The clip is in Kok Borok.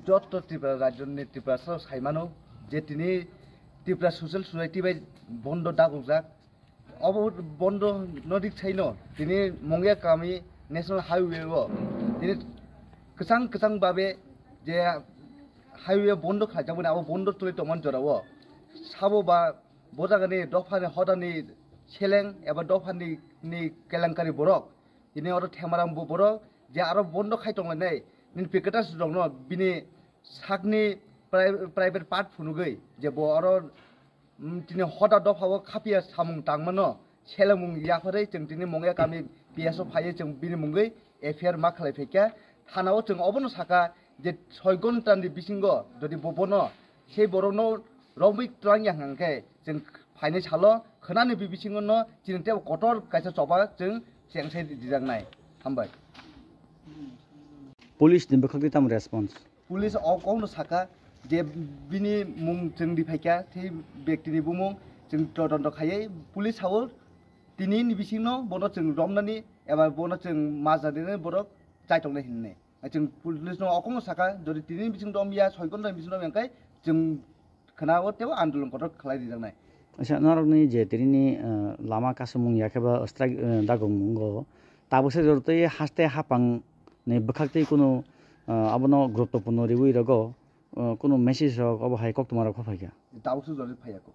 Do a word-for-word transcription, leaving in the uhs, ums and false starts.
Jotto Tripura rajyoni Tiprasa sai mano je tini Tripura Social Society bai bondo dagokjak. Obo bondo no rik sai no tini Mongya kami National Highway o tini kwchang kwchang babe je highway bondo khlaijakmani abo bondo tuli tongmani jora o sabo ba bo jagani dophani hodani seleng eba dophani ni kelenkari borok tini oro themaram bo borok je aro bondo khai tonglainai nini piketa rokno bini sakni pri-, private part phunugwi je bo oro, mm, tini hoda dophao khapia samung tangmano selemung yapharwi chwng tini Mongya kami P S o phaiwi chwng bini mungwi F I R ma khlai phaikha. Thanao chwng obono sakha je soi ghonta ni bisingo jodi bo bono sei borokno romwi twlang ya hwnkhe chwng phainai salo khwnani bi bisingo no chini tebo kotor kaisa choba chwng chengsai dijaknai. Hambai. Police ni bwkhak twi tamo response? Police o kokno saka je bini mung chwng di phaikha, tei bektini bumung chwng todonto khaiwi police sao tini ni bisingno bono chwng romnani eba bono chwng majra dinani borok chaitongnai hinwi. Chwng police no o kokno saka, jodi tini ni bising romya, soi ghonta ni bising romya hwnkhe chwng khwnao tebo andolon kotor khlai rijaknai. Acha, norokni je tinini, eh, lama kasumung ya khe ba strike, eh, dagokmungo, tabukse jorotwi haste haphang ni bwkhaktwi kunu, eh, abono guruttopurno riwi rogo, eh, kunu message rok obo hai koktwma rok phaikha. Tabukse jorotwi phaiya kok.